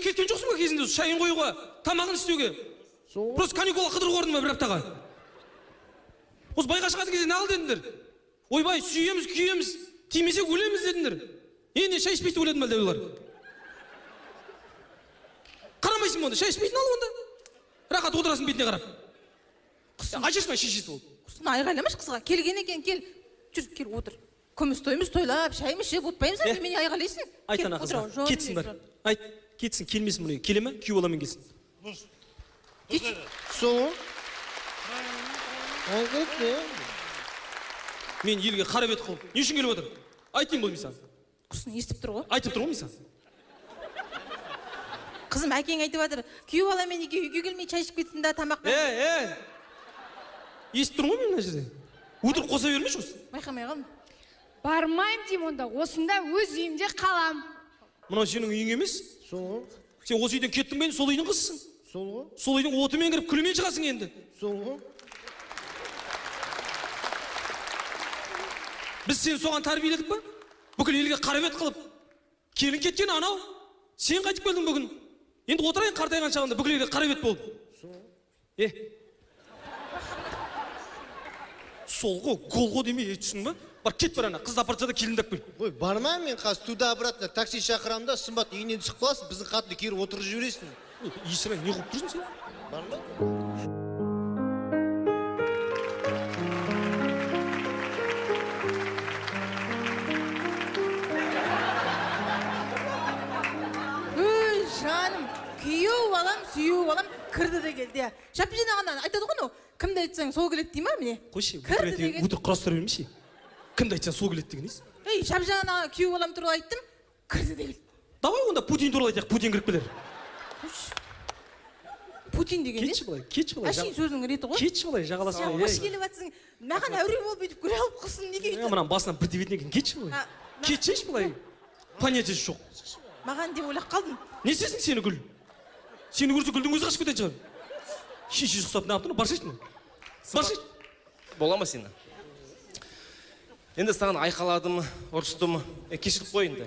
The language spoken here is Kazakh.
кеткен жоқсың ба кезінде шайын қоюға, тамағын істеуге? Просто каникулға қыдыруға бардың ба бір аптаға? Осы байға шығатын кезде не қыл дедіңдер? Ойбай, сүйеміз, күйеміз, тимесек өлеміз дедіңдер. Енді шай ішпейді деп ойладым әлде олар? Қарамайсың ба онда? Шай ішпейтін ал онда. Рахат отырасың бетіне қарап. Айтшы шешесі болып. Құрсын, айғайламашы қызға. Келген екен, кел. Жүр, кел, отыр. Күміс тойымыз тойлап, шайымыз ішіп отпаймыз, әлде мені айғайлайсың? Айт ана қызға. Кетсін бар. Айт, кетсін, келмесін мұны. Келе ме? Күйеу баламен келсін. Сол. Мен елге қара бет қылып, не үшін келіп отыр? Айтайын бұл мен саған. Құрсын, естіп тұр ғой. Айтып тұр ғой мен саған. Қызым, әкең айтып жатыр, күйеу баламен неге үйге келмей шай ішіп кетсін да тамақ. Естіп тұрмын ғой мен мына жерде. Өтірік қоса бермеші осы. Байқамай қалдым. Бармаймын деймін онда, осында өз үйімде қалам. Мынау сенің үйің емес. Сол. Сен осы үйден кеттің бе енді, сол үйдің қызысың. Сол ғой. Сол үйдің отымен кіріп, күлімен шығасың енді. Сол ғой. Біз сені соған тәрбиеледік па? Бүкіл елге қара бет қылып. Келін кеткен анау. Сен қайтып келдің бүгін. Енді отырайын қартайған шағында бүкіл елге қара бет болып. Сол ғой, гол ғой демей, түсіндің ба? Бар, кет бар ана, қызды апарып тастады, келінді алып кел. Ой, бармаймын мен қазір туда обратно такси шақырамын да, Сымбат үйінен түсіп қаласың, біздің қатынды кері отырғызып жібересің. Есірай, не қылып тұрсың сен? Бармаймын. Өй, жаным, күйеу балам, сүйеу балам кірді де келді. Жаппи жинағаннан айтады ғой анау, кімді айтсаң сол келеді дей ма міне? Қойшы, кірді де келді. Өтірік құрастыра бермеші. Кімді айтсаң сол келеді деген несі? Ей, Жапжан аға, күйеу балам туралы айттым, кірді де келді. Давай онда Путин туралы айтайық, Путин кіріп келер. Қойшы. Путин деген не? Кетші былай, кетші былай. Әшейін сөзінің реті ғой. Кетші былай, жағаласып. Сен қош келіп жатсың. Маған әуре болып бүйтіп көре алып қалсын, неге өйтіп? Мынаның басынан бір тебетін екен, кетші былай. Кетшейші былай. Понятиесі жоқ. Маған деп ойлап қалдым. Не істесін сені гүл? Сені көрсе гүлдің өзі қашып кететін шығар. Шешесі ұқсап неғып тұр? Баршайшы. Баршайшы. Бола ма сені? Енді саған айқаладым, ұрыстым. Кешіріп қой енді.